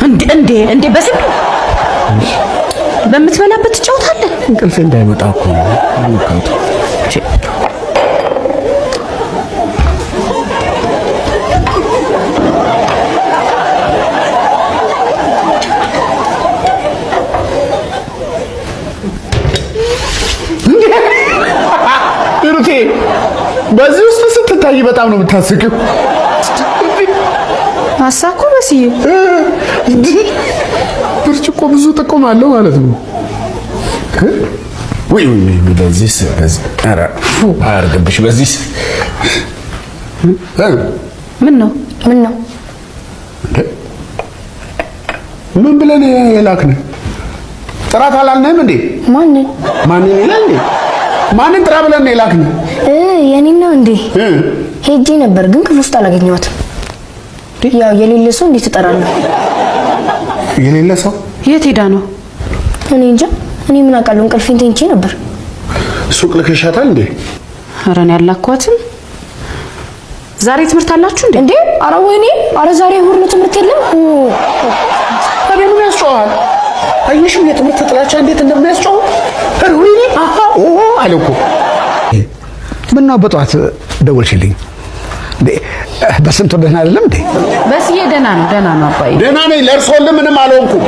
እንዴ እንዴ እንዴ! በስንቱ በምትበላበት ትጫወታለህ። እንቅልፌ እንዳይመጣ እኮ ነው። ሩቴ በዚህ ውስጥ ስትታይ በጣም ነው የምታስቂው። አሳኩ በስዬ። ብርጭቆ ብዙ ጥቅም አለው ማለት ነው። ወይ ወይ በዚህስ በዚህ ኧረ አያርግብሽ። በዚህስ ምን ነው ምን ነው ምን ብለን የላክን? ጥራት አላልንህም እንዴ? ማንን ማንን ይላል እንዴ? ማንን ጥራ ብለን የላክን? የኔን ነው እንዴ? ሄጄ ነበር ግን ክፍል ውስጥ አላገኘኋትም። ያው የሌለ ሰው እንዴት እጠራለሁ? የሌለ ሰው የት ሄዳ ነው? እኔ እንጃ። እኔ ምን አውቃለሁ? እንቅልፌን ተኝቼ ነበር። ሱቅ ልከሻታል እንዴ? ኧረ እኔ አላኳትም። ዛሬ ትምህርት አላችሁ እንዴ? እንዴ ኧረ ወይኔ! ኧረ ዛሬ እሑድ ነው፣ ትምህርት የለም። ታዲያ ምን ያስጨዋል? አየሽው የትምህርት ጥላቻ እንዴት እንደሚያስጨው። ኧረ ወይኔ! አሃ ኦ አለ እኮ። ምነው በጠዋት ደወልሽልኝ? እንዴ በስንቱ ደህና አይደለም እንዴ? በስዬ ደህና ነው፣ ደህና ነው አባዬ። ደህና ነኝ። ለእርስዎ ምንም አልሆንኩም።